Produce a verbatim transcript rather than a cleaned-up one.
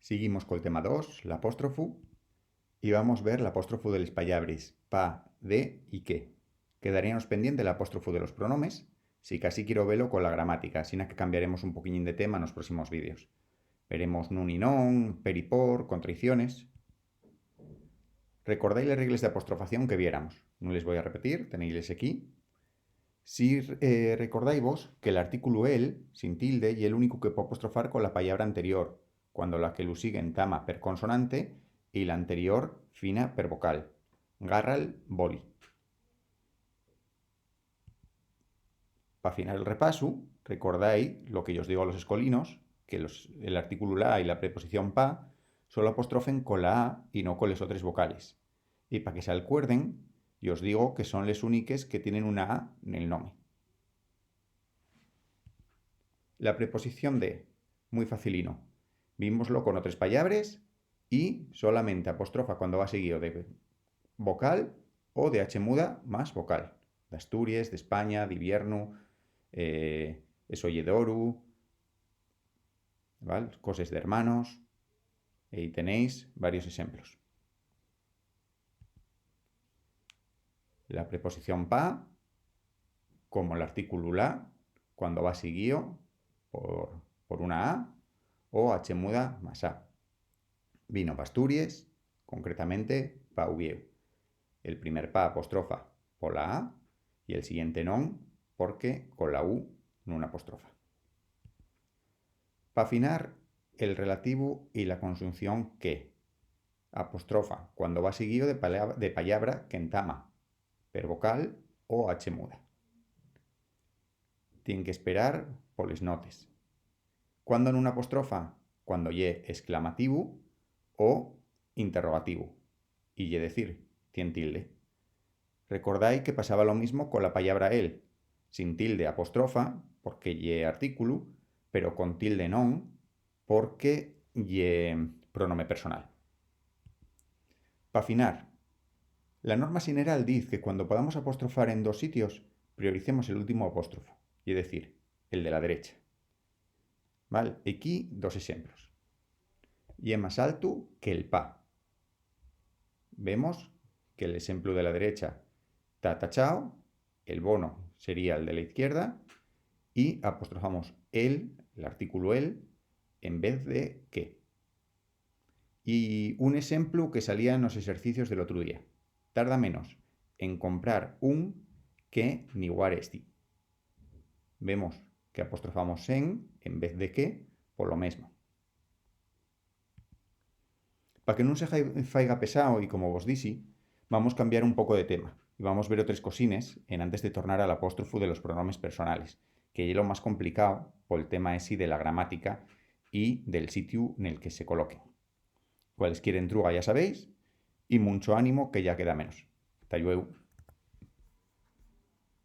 Siguimos col tema dos, l'apóstrofu, y vamos ver l'apóstrofu de les pallabres pa, de y que. Quedaríanos pendiente l'apóstrofu de los pronomes, sicasí quiero velo cola gramática, asina que cambiaremos un poquiñín de tema nos próximos vídeos. Veremos nun y non, per y por, contraiciones. Recordái les regles d'apostrofación que viéramos. Nun les voi a repetir, tenéiles equí. Si, eh, recordáivos que l'artículu el, sin tilde, ye l'únicu que pue apostrofar cola pallabra anterior, cuando la que lu sigue entama per consonante y la anterior fina per vocal. Gárra'l boli. Pa afinar el repasu, recordái lo que yos digo a los escolinos, que los, el artículu la y la preposición pa solo apostrofen cola a y no coles otres vocales. Y pa que s'alcuerden, yos digo que son les úniques que tienen una a nel nome. La preposición de, mui facilino. Vímoslo con otres pallabres y solamente apostrofa cuando va siguío de vocal o de h muda más vocal. D'Asturies, d'España, d'Iviernu, eh, eso ye d'oru, ¿val? Coses d'hermanos. Ehí tenéis varios exemplos. La preposición pa, como l'artículu la, cuando va siguío por, por una a o h muda más a. Vino p'Asturies, concretamente pa Uviéu. El primer pa apostrofa pola a y el siguiente non, porque cola u nun apostrofa. Pa afinar, el relativu y la conxunción que. Apostrofa cuando va siguío de pala-, de pallabra qu'entama per vocal o h muda. Tien qu'esperar poles notes. ¿Cuándo nun apostrofa? Cuando ye esclamativu o interrogativu, y ye decir, tien tilde. Recordái que pasaba lo mismo cola pallabra el, sin tilde apostrofa, porque ye artículu, pero con tilde non, porque ye pronome personal. Pa afinar, la norma xineral diz que cuando podamos apostrofar en dos sitios, prioricemos el últimu apóstrofu, ye decir, el de la derecha. ¿Val? Equí dos exemplos. Ye más altu que'l pa. Vemos que l'esemplu de la derecha ta tachao, el bono sería el de la izquierda, y apostrofamos el, l'artículu el, en vez de que. Y un exemplu que salía nos exercicios del otru día. Tarda menos en comprar un que n'iguar esti. Vemos que apostrofamos en en vez de que, polo mesmo. Pa que nun se jai-, faiga pesao, y como vos dixi, vamos cambiar un poco de tema, y vamos ver otres cosines enantes de tornar al apóstrofu de los pronomes personales, que ye lo más complicao pol tema esi de la gramática y del sitiu nel que se coloquen. Cualesquier entruga, ya sabéis, y muncho ánimu, que ya queda menos. Ta llueu.